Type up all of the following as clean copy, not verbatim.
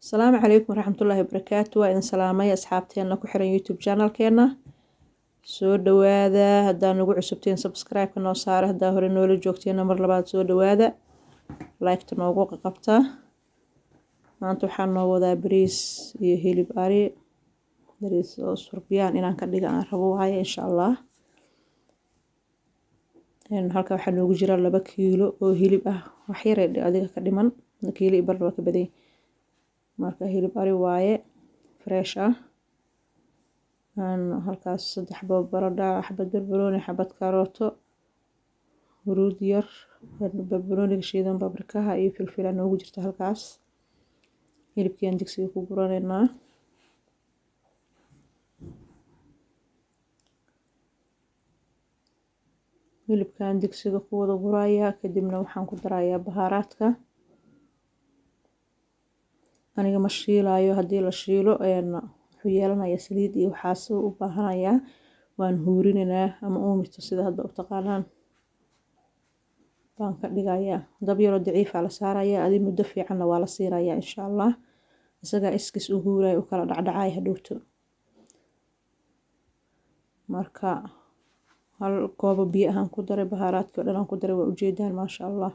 Asalaamu calaykum waraxmatullaahi wabarakaatu. Waa idin salaamay asxaabteena ku xiran YouTube channelkeena. Soo dhawaada. Haddaa nagu cusubteen, subscribe-ka noo saara. Haddaa hore noola joogteena, mar labaad soo dhawaada, like-ta noogu qaqabta. Maanta waxaa noo wadaa bariis iyo hilib ari, bariis oo surbiyaan inaan ka dhiga aan rabo waaye, insha Allah. Halka waxaa noogu jira 2 kiilo oo hilib ah, wax yar adiga ka dhiman, kiilo iyo barna waa ka badany. Marka hilib ari waaye, fresh ah. Halkaas saddex xabo baradha, xabad barbarooni, xabad karooto, huruud yar, barbarooniga shiidan, paprikaha iyo filfila noogu jirta halkaas. Hilibkiiaan digsiga ku guranaynaa. Hilibkaan digsiga ku wada gurayaa, kadibna waxaan ku darayaa bahaaraadka. Aniga ma shiilaayo. Haddii la shiilo wuxuu yeelanayaa saliid iyo waxaas u baahanayaa. Waan huurinaynaa ama uumito, sida hadda u taqaanaan, baan ka dhigayaa. Dab yaroo daciifa la saarayaa, adi muddo fiicanna waa la siinayaa, insha Allah. Isagaa iskis u huuraya, u kala dhacdhacaya hadhowto. Marka hal koobo biyo ahaan ku daray, bahaaraadkii o dhan aan ku daray, waa ujeedaan, maasha Allah.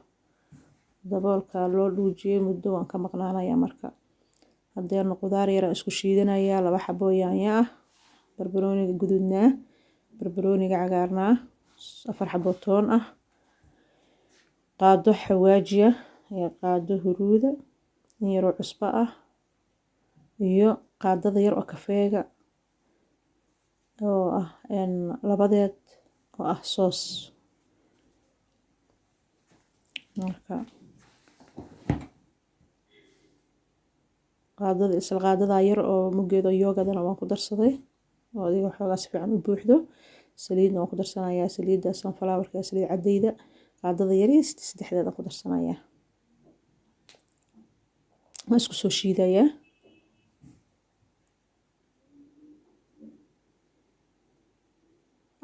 Daboolka loo dhuujiyey, muddo waan ka maqnaanayaa. Marka hadeerna qudaar yaraan isku shiidanayaa: laba xabo yaanyo ah, barbarooniga guduudnaa, barbarooniga cagaarnaa, afar xabo toon ah, qaado xawaajiya iyo qaado huruuda, in yaroo cusbo ah iyo qaadada yar oo kafeega oo ah labadeed oo ah soos. Marka qaadada, isla qaadada yar oo muggeeda yoogadana waan ku darsaday, oo adiga xoogaa si fiican u buuxdo. Saliidna waan ku darsanayaa, saliidda sunflowerka, saliid cadayda, qaadada yariista saddexdeeda ku darsanayaa. Waan isku soo shiidayaa.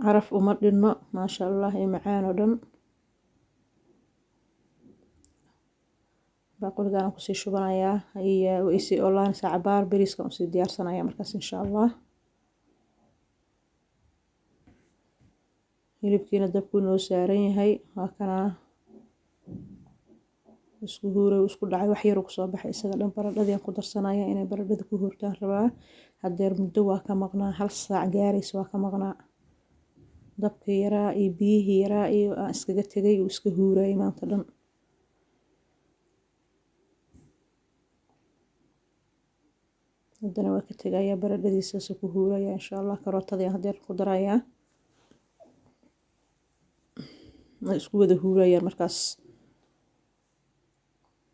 Caraf uma dhinno, maasha Allah, iyo macaan oo dhan. Baaquligaan kusii shubanayaa iyo isii olaanaysaa cabaar. Bariiskan usii diyaarsanaya markaas, insha Allah. Hilibkiina dabkuu noo saaran yahay, waa kanaa isku huuray, isku dhacay, wax yaruu kusoo baxay isaga dhan. Baradhadii aan ku darsanaya, inay baradhada ku huurtaan rabaa. Hadeer muddo waa ka maqnaa, hal saac gaaraysa waa ka maqnaa. Dabkii yaraa iyo biyihii yaraa iyo aan iskaga tegay, uu iska huurayay maanta dhan. Haddana waa ka tegayaa, baradhadiisaas ku huuraya, insha Allah. Karootadii aan hadeer ku darayaa, way isku wada huurayaan. Markaas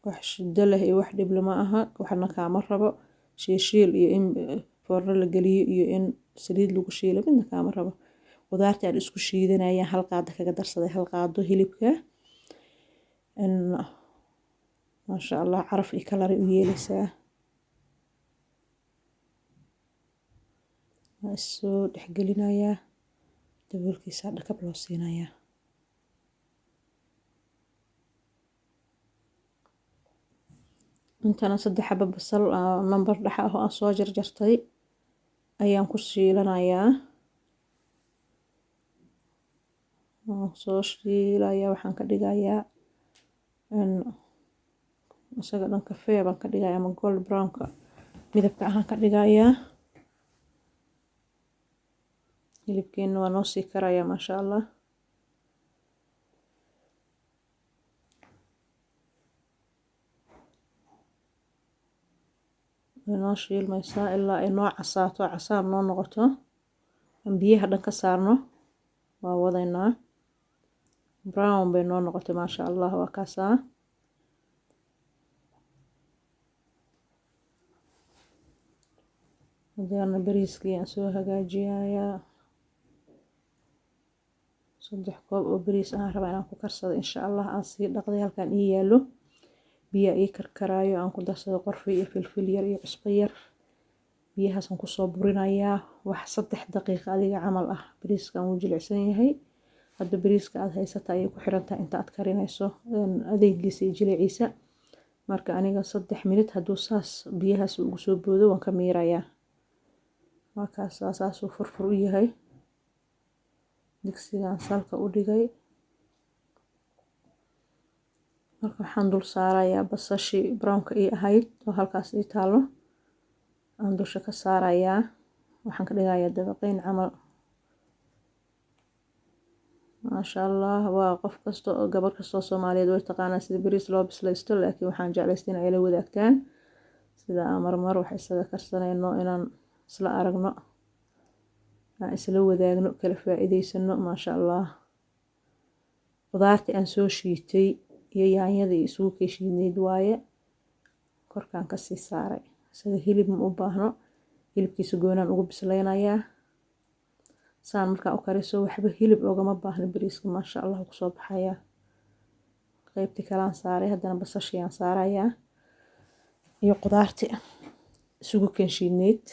wax shiddo leh iyo wax dhib lama aha, waxna kaama rabo shiilshiil iyo in foorno la geliyo iyo in saliid lagu shiilo, midna kaama rabo. Qudaarta aan isku shiidanaya hal qaado kaga darsaday, hal qaado hilibka. Maasha Allah, caraf iyo colour u yeelaysaa. Waa isoo dhexgelinayaa, daboolkiisa dhakab loo siinayaa. Intana saddex xabo basal number dhexa ah oo aan soo jarjartay ayaan ku shiilanayaa. Waan soo shiilayaa, waxaan ka dhigayaa isaga dhan kafee baan ka dhigayaa ama gold brownka midabka ahaan ka dhigayaa. Hilibkeena waa noo sii karayaa, maasha Allah. Way noo shiilmaysaa ilaa ay noo casaato, casaan noo noqoto, aan biyaha dhan ka saarno. Waa wadaynaa. Brown bay noo noqotay, maasha Allah, waa kaasaa. Hadeerna bariiskii aan soo hagaajiyayaa. 3 koob oo bariis aan rabaa inaan ku karsado, insha Allah. Aan sii dhaqday, halkaan ii yaalo. Biyaa ii karkaraayo, aan ku darsado qorfe iyo filfil yar iyo cusbo yar. Biyahaasaan kusoo burinayaa. Wax 3 daqiiqa adiga camal ah bariiskan wuu jilicsan yahay. Hadda bariiska aad haysata ayay ku xirantahay inta aad karinayso adeegiisa iyo jiliciisa. Marka aniga 3 minute hadduu saas biyahaas ugu soo boodo, waan ka miirayaa. Waa kaas, saasuu furfur u yahay. Digsigaan salka u dhigay. Marka waxaan dul saarayaa basashii brownka ii ahayd oo halkaas ii taalo, aan dusha ka saarayaa. Waxaan ka dhigayaa dabaqeyn camal. Maasha Allah, waa qof kasta oo gabar kastoo Soomaaliyeed way taqaanaa sida bariis loo bislaysto, laakiin waxaan jeclaystay in ay la wadaagtaan sida aan marmar wax isaga karsanayno, inaan isla aragno, aan isla wadaagno, kala faa'iidaysano. Maasha Allah, qudaartii aan soo shiitay iyo yaanyadii isugu keeshiidnayd waaye, korkaan kasii saaray. Isaga hilib ma u baahno, hilibkiisa goonaan ugu bislaynayaa. Saan markaa u kariso, waxba hilib ogama baahno bariiska. Maasha Allah, kusoo baxayaa. Qeybtii kalaan saaray, haddana basashiyaan saarayaa iyo qudaartii isugu keenshiidnayd.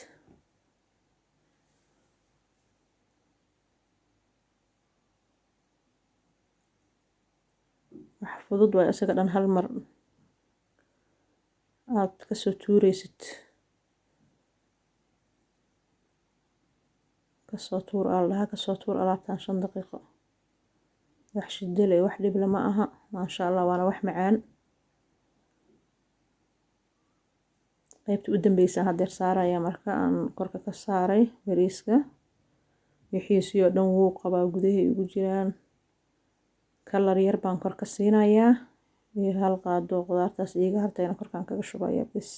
Wax fudud waay isaga dhan, hal mar aada kasoo tuureysid. Kasoo tuur aa la dhahaa, kasoo tuur alaabtan 5 daqiiqo. Wax shidale, wax dhible ma aha. Maasha Allah, waana wax macaan. Qaybta u dambeysa hadeer saaraya. Marka aan korka ka saaray bariiska, wixiisii oo dhan wuu qabaa, gudahay ugu jiraan. Kalar yar baan kor ka siinayaa iyo hal qaado qudaartaas iiga hartayna korkaan kaga shubaya. Bis,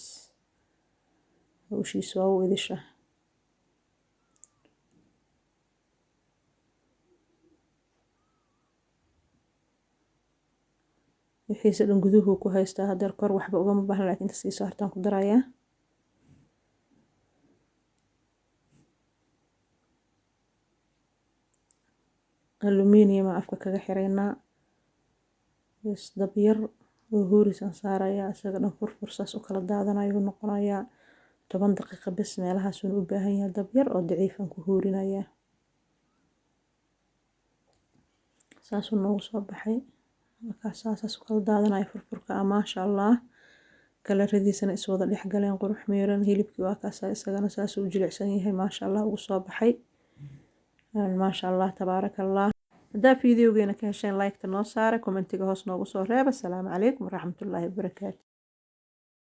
hawshiisa waa u idisha. Wixiisa dhan guduhu ku haystaa hadeer, kor waxba ugama baahna, laakiin inta sii soo hartaan ku darayaa. Aluminium afka kaga xiraynaa. Bes, dab yar oo huurisaan saarayaa. Isaga dhan furfur saas u kala daadanayo noqonayaa. 10 daqiiqo bes meelahaasuun u baahan yahay. Dab yar oo daciifan ku huurinayaa. Saasuu noogu soo baxay. Markaas saas u kala daadanaya furfurka ah. Maasha Allah, kalaradiisana iswada dhex galeen, qurux miiran. Hilibkii waa kaasa, isagana saasuu u jilicsan yahay. Maasha Allah, ugu soo baxay. Maasha Allah, tabaaraka Allah. Haddaa videogeena ka hesheen, like-ta noo saara, commentiga hoos noogu soo reeba. Asalaamu calaykum waraxmatullaahi wabarakaatu.